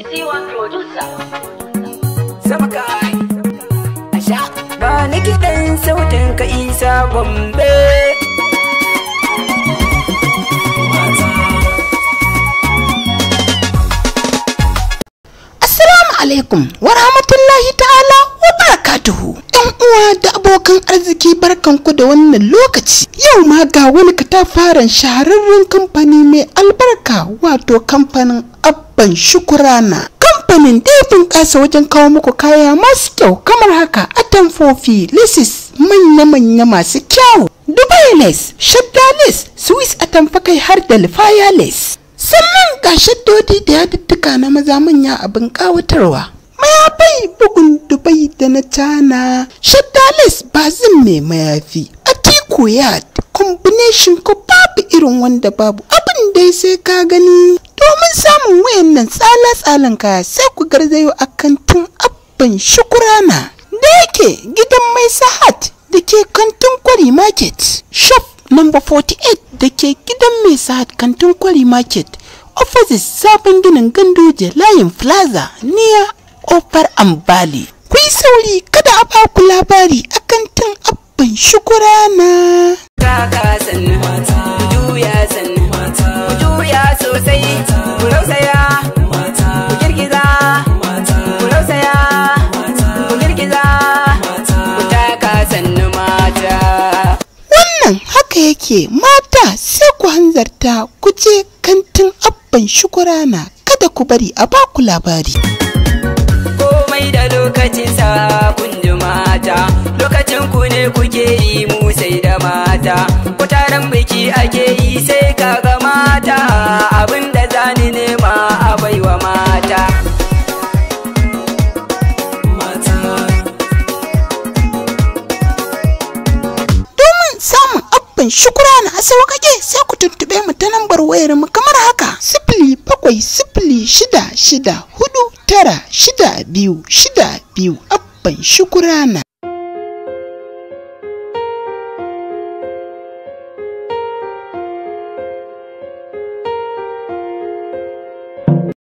C1 producer. Sama kai, asha. Ba ni kiɗan sautin ka Isa Gombe. Assalamu alaikum wa rahmatullahi ta'ala wa barakatuhu. ‘Yan uwa da abokan arziki, barkanku da wannan lokaci. Yau ma ga wani katafaren shahararren kamfani mai albarka, wato kamfanin Abban Shukurana. Kamfanin da ya bunƙasa wajen kawo muku kaya masu kyau kamar haka: atamfofi, laces manya-manya masu kyau, Dubai lace, shadda lace, Swiss atamfa, kai har da lifaya lace. Sannan ga shaddodi da yadudduka na maza manya abin ƙawatarwa. Mayafai bugun Dubai da na Cana, shadda lace bazin mai mayafi, Atiku yard, combination ko babu irin wanda babu, abin dai sai ka gani. Domin samun wayannan tsala-tsalan kaya, sai ku garzayo a kantin Abban Shukurana da yake gidan Mai Sahat da ke Kantin Kwari Market, shop number 48, da ke gidan Mai Sahat, Kantin Kwari Market, opposite sabon ginin Ganduje, layin Plaza, near Kofar Ambali. Ku yi sauri, kada a ba ku labari a kantin Abban Shukurana. Kaka sannu, ku juya sannu, ku juya sosai, ku rausaya, ku girgiza, ku rausaya, ku girgiza, ku taka sannu mata. Wannan haka yake mata, sai ku hanzarta ku je kantin Abban Shukurana, kada ku bari a ba ku labari. Komai da lokacinsa, kun ji mata, lokacin ku ne kuke yi, mu sai da mata. Ko taron biki ake yi, sai kaga mata, abin da zani nema a baiwa mata. Domin samun Abban Shukurana a sauƙaƙe, sai ku tuntuɓe mu ta lambar wayar mu kamar haka: 07066496262. Abban Shukurana.